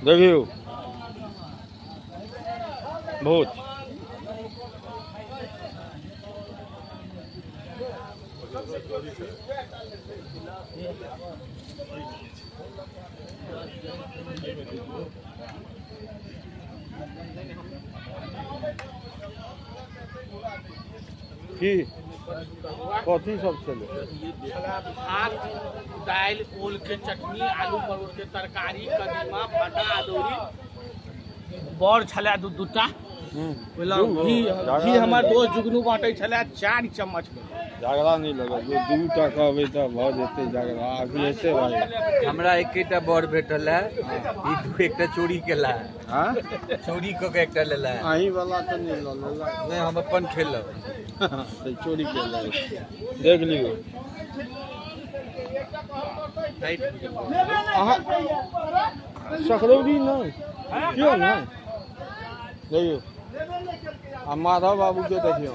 देखियौ भोज। की कथी सब छलै? भात, दालि, ओल के चटनी, आलू परोड़ के तरकारी, कदीमा, भंटा, अदौरी, बड़ छलै दू दूटा। घी घी हमर दोस्त जुगनू बाँटै छलै 4 चम्मच। झगड़ा नहि लगल, जो 2टा कहबै तऽ भऽ जेतै झगड़ा। अखिलेशे भाई हमरा एकेटा बड़ भेटल है, ई दू एकटा चोरी केला है। चोरी कऽ के एकटा लेला है। अहीं वाला तऽ नहि लऽ लेला? नहि, हम अपन खेलब। तऽ चोरी केला, देख लियौ अहाँ। सकरौरी नहि क्यों नहि? देखियौ आ माधव बाबूके देखियौ,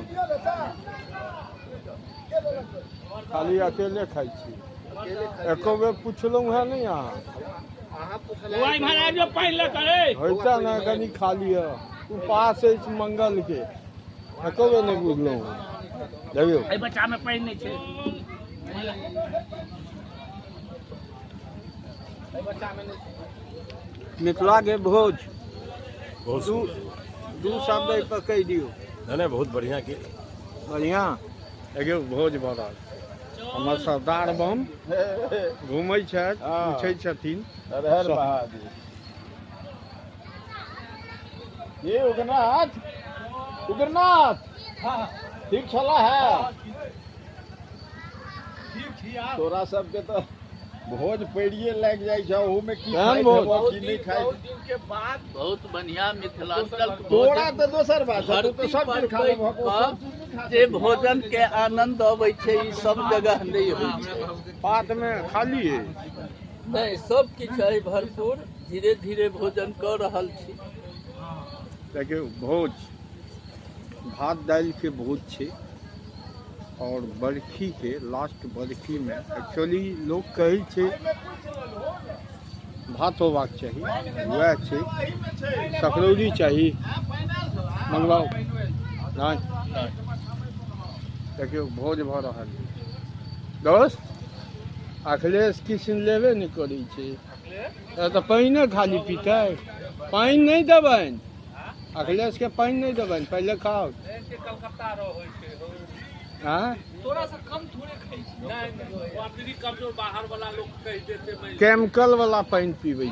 खाली अकेले खाइ छी। एको बेर पुछलहुँ हेँ नहि अहाँ? होइता ने कनि खा लिअ, उपास अछि मंगलके। एको बेर नहि बुझलहुँ हेँ। देखियौ एहि बच्चामे पानि नहि छै। मिथिलाके भोज दू शब्द एहि पर कहि दियौ। नहीं नहीं, बहुत बढ़िया। की बढ़िया। देखियौ भोज भऽ रहल, हमर सरदार बम घूमै छथि, पूछै छथिन। ये उग्रनाथ, उग्रनाथ ठीक छला है? तोरा सबके तऽ भोज पैरिये लागि जाइ छै, ओहूमे की केहन खाइत भोज? हेबऽ, की नहि खाइत। बहुत दिन के बाद बहुत बढ़िया मिथिलांचल के तोरा भोजन। तऽ दोसर बात छौ, तू तऽ धरती सब पर चीज खा बैठ लेबहक, ओ सब कऽ चीज नहि खा जे सकैत। भोजन के आनंद अबै छै, ई सब जगह नहि होइ छै। पातमे खाली अछि? नहि, सब किछु अइ भरपूर, धीरे धीरे भोजन कऽ रहल छी। देखियौ भोज, भात दालिके भोज छै आओर बरखीके लास्ट बरखीमे एक्चुअली लोक कहै छै भात होबाक चाही, वएह छै। सकरौरी चाही, मंगवाउ। नहि, देखियौ भोज भऽ रहल अछि। दोस्त अखिलेश किछु लेबे नहि करै छै, तऽ पानिए खाली पीतै। पानि नहि देबनि अखिलेशके, पानि नहि देबनि, पहिले खाउ। कलकत्ता रहै छै। आँय? तोरा से कम थोड़े खाइ छै। नहि, कमजोर बाहर वाला लोक कहि देते। केमिकल वाला पानि पीबै।